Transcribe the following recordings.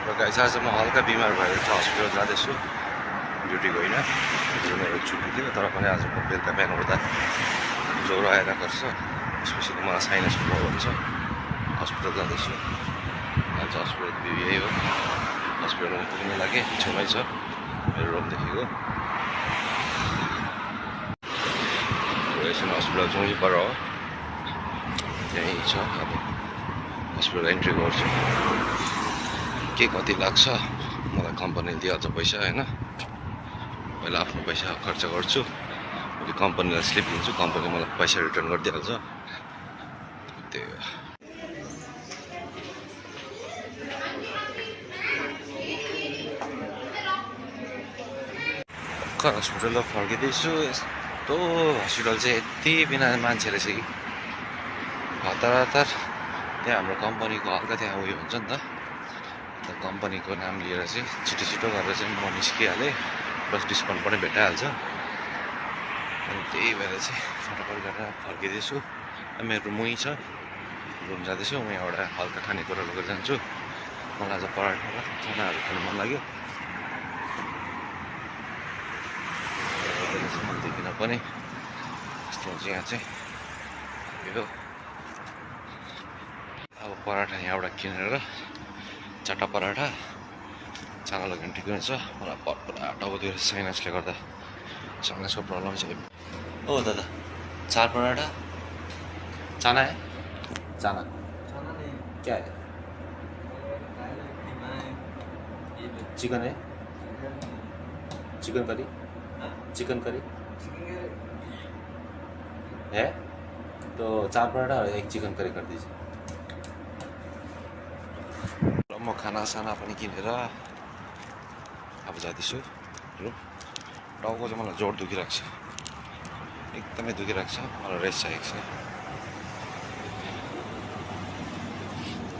र गाइस आज म हल्का बिमार भएर हस्पिटल जाँदैछु ड्युटी गइन हिजो मेरो छुट्टी थियो तर पनि आज म बेलुका बिहान उठ्दा ज्वरो आएर गर्छ स्पेसली मलाई साइनसको प्रब्लम छ हस्पिटल जाँदैछु आज हस्पिटल यही हो हस्पिटलमा पुग्नु लागि छेउमै छ मेरो रुमदेखिको एकछिन हस्पिटल चाहिँ पर हो त्यहीँ छ अब हस्पिटल एन्ट्री गर्छु के कति लाग्छ मलाई कम्पनीले दिइहाल्छ पैसा होइन पहिला आफ्नो पैसा खर्च गर्छु अनि कम्पनीलाई स्लिप दिन्छु कम्पनीले मलाई पैसा रिटर्न गरिदिइहाल्छ त्यही हो भर्खर हस्पिटल फर्किँदैछु यस्तो हस्पिटल चाहिँ यति बिना मान्छे रहेछ कि हतार हतार त्यहाँ हाम्रो कम्पनीको हल्का त्यहाँ उयो हुन्छ नि त कम्पनीको नाम लिएर चाहिँ छिटो गरेर चाहिँ म निस्किहालेँ प्लस डिस्काउन्ट पनि भेटाइहाल्छ अनि त्यही भएर चाहिँ फटाफट गरेर फर्किँदैछु मेरो रुम उहीँ छ रुम जाँदैछु म एउटा हल्का खानेकुरा लगेर जान्छु मलाई आज पराठा र खानाहरू खानु मन लाग्यो देखिन पनि यस्तो हुन्छ यहाँ चाहिँ यो अब पराठा यहाँबाट किनेर चारवटा पराठा चाना लगेर ठिकै हुन्छ मलाई पुरा टाउको साइनसले गर्दा साइनसको प्रब्लम छ ओ दादा 4 पराठा चाना है चाना क्या है चिकन है चिकन करी है तो 4 पराठा और 1 चिकन करी कर दीजिए म खानासाना पनि किनेर अब जाँदैछु रुम टाउको चाहिँ मलाई जोड दुखिरहेको छ एकदमै दुखिरहेको छ मलाई रेस्ट चाहिएको छ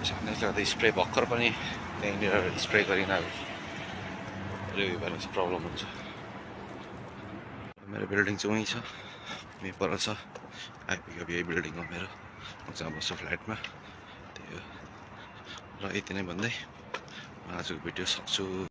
साइनसले गर्दा स्प्रे भर्खर पनि त्यहीँनिर स्प्रे गरिन उयो भएर चाहिँ प्रब्लम हुन्छ मेरो बिल्डिङ चाहिँ उहीँ छ यहीँ पर छ आइपुग्यो अब यही बिल्डिङ हो मेरो म चाहिँ बस्छु फ्ल्याटमा त्यही हो र यति नै भन्दै म आजको भिडियो सक्छु।